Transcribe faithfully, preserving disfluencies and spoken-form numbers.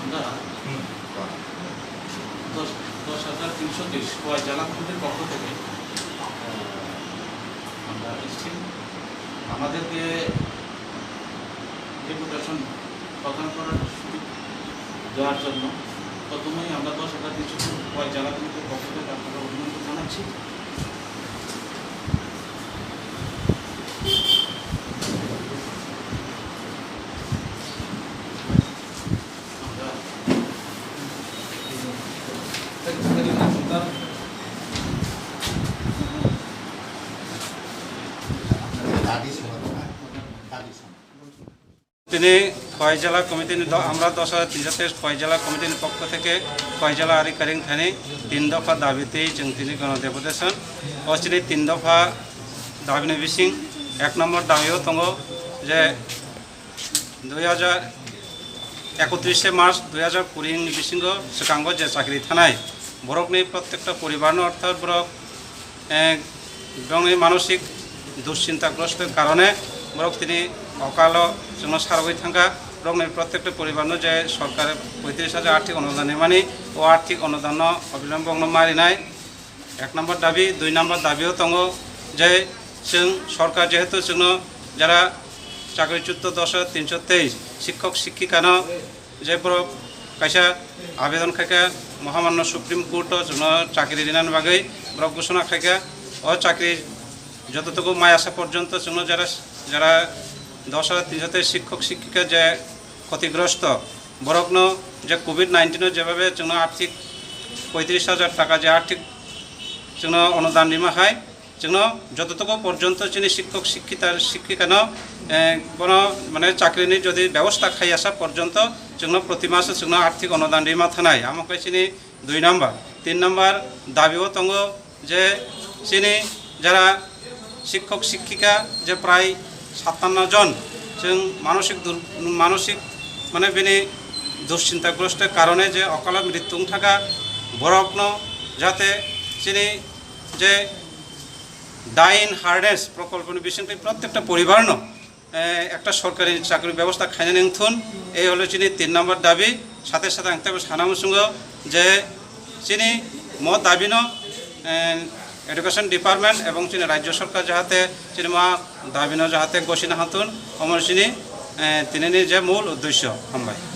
আমরা দশ, দশ হাজার তিনশো তেইশ খোয়াই জেলা কমিটির পক্ষ থেকে, আহ, আমরা এসেছি। আমাদেরকে ডেপুটেশন প্রদান করার সুযোগ দেওয়ার জন্য প্রথমেই আমরা দশ হাজার তিনশো খোয়াই জেলা কমিটির পক্ষ থেকে আপনাকে অভিনন্দন জানাচ্ছি। Tini Khowai Jela Committee ni do-, amra dos hajar tinsho teis Khowai Jela Committee ni pokho theke Khowai Jela ari karing thani tin dopha dabi twi chwng tini gono deputation. O chini tin dopha dabi ni bising ek number dabi o tongo je dui hajar, ekotrishe March dui hajar kuri ni bisingo swkango je chakri thanai borokni prottekta poribarno, orthat borok, eh, borokni manosik duschintagrosto karone borok tini okalo chwngno sarogwi thangkha. Borokni prottekta poribarno je sorkar poitris hajar arthik onudan hwnmani, o arthik onudanno obilombokno marinai. Ek number dabi, dui number dabi o tongo je chwng sorkar jehetu chwngno jara chakrichutto dos hajar tinsho teis sikhok sikhikano je borok kaisa abedon khaikha Mohamanno Supreme Court o chwngno chakri rinani bagwi borok ghosona khaikha. O chakri jototogo mai asa porjonto chwngno jara, jara dos hajar tinsho teis sikhok sikhika je khotigrosto borokno je covid nineteen o jebabe chwngno arthik poitris hajar taka je arthik chwngno onudan rima hai, chwngno jototogo porjonto chini sikhok sikhita, sikhikano, eh, bono mane chakrini jodi bebosta khai asa porjonto chwngno proti maso chwngno arthik onudan rima thanai. Amo khe chini dui number, tin number dabi o tongo je chini jara sikhok sikhika je prai satanno jon chwng manosik dur-, manosik mane bini duschintagrosto karone je okalo mrityu wng thaka borokno jate chini je Dine Harness prokolponi bisingtwi prottekta poribarno eh, ekta sorkari chakri bebosta khainani wngthun, ei holo chini tin number dabi. Sathe sathe ang teibo sana muchungo je chini mo dabino, eh, Education Department ebong chini Rajya Sorkar jahate chini mo dabino jahate gosina hatun, omo chini, eh, tinini je mul uddesho. Hambai.